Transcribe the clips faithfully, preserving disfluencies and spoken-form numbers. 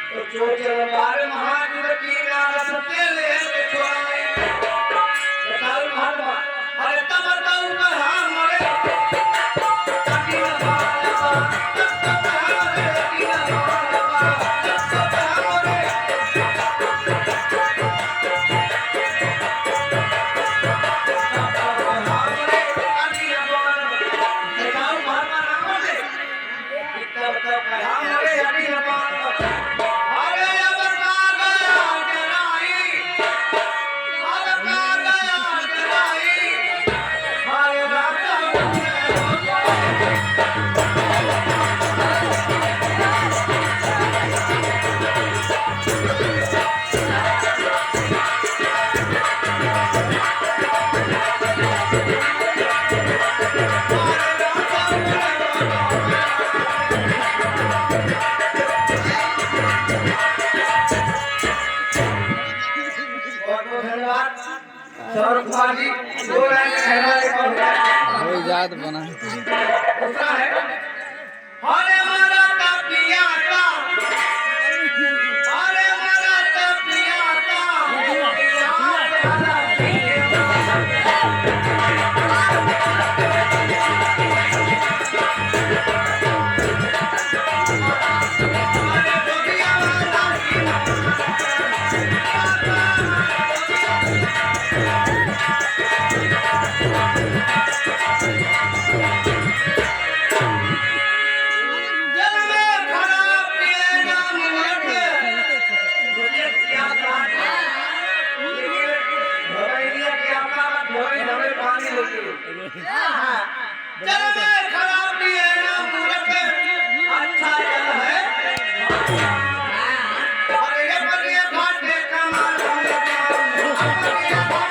तो जो जलवार महायुद्ध की नाल सबके ले के छोड़ाई। बताओ महात्मा, अरे तब बताओ कहाँ मरे? बहुत बहुत धन्यवाद। सौरभ कुमार जी, दो लाइन कहना है, बहुत हो जात बना। दूसरा है, अरे मारा का पिया का, अरे मारा का पिया का, पिया का। जल में खराबी है ना मूरख, अच्छा जल है। अरे ये पर ये घाटे कमर, ये घाटे कमर।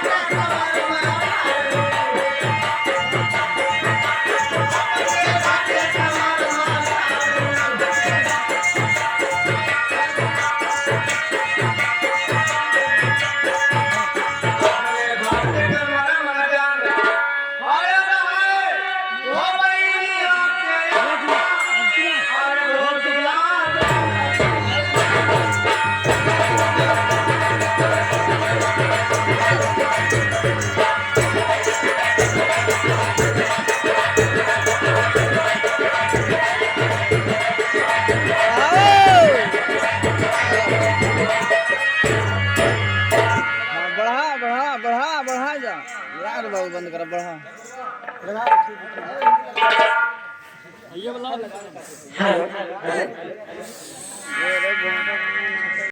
हाँ, बढ़ा, बढ़ा, बढ़ा, बढ़ा जा। यार बाबू, बंद कर, बढ़ा।